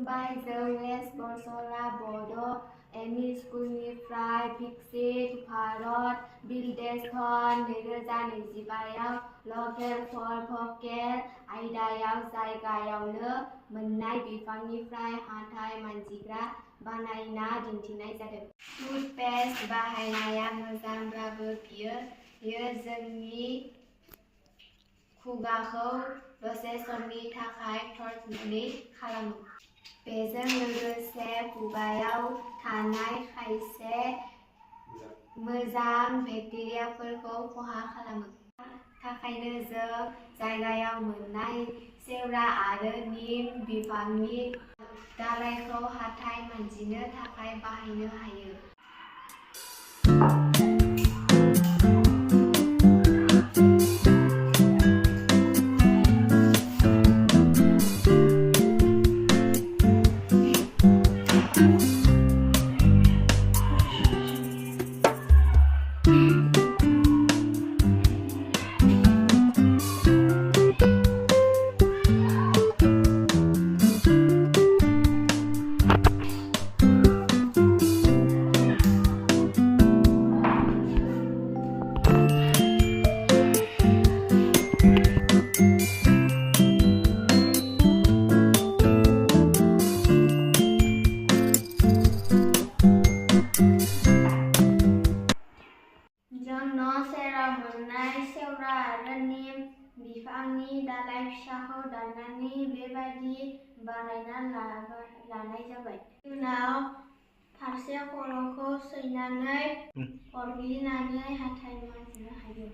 by the West Bonsola Bordeaux, Amy Schoolify, Pixie, Parrot, Bill Deston, Nederland, Local for Pocket, Aidayau, Zaigayauनो मोननाय बिफांनिफ्राय हाथाय मानजिग्रा बानायना दिन्थिनाय जादों। टुथपेस्ट बाहायनाया मोजांब्लाबो बियो जोंनि खुगाखौ दसे समनि थाखाय थरथुनि खालामो। बेजों लोगोसे खुगायाव थानाय खायसे मोजां बेक्टेरियाफोरखौ खहा खालामो। थाखायनो जों जायगायाव मोननाय सेवरा आरो निम बिफांनि दालाइखौ हाथाय मानजिनो थाखाय बाहायनो हायो। जों न' सेराव मोननाय सेवरा आरो निम बिफांनि दालाइ फिसाखौ दाननानै बेबादि बानायना लानाय जाबाय। उनाव फारसे खर'खौ सैनानै अरग्लिनानै हाथाय मानजिनो हायो।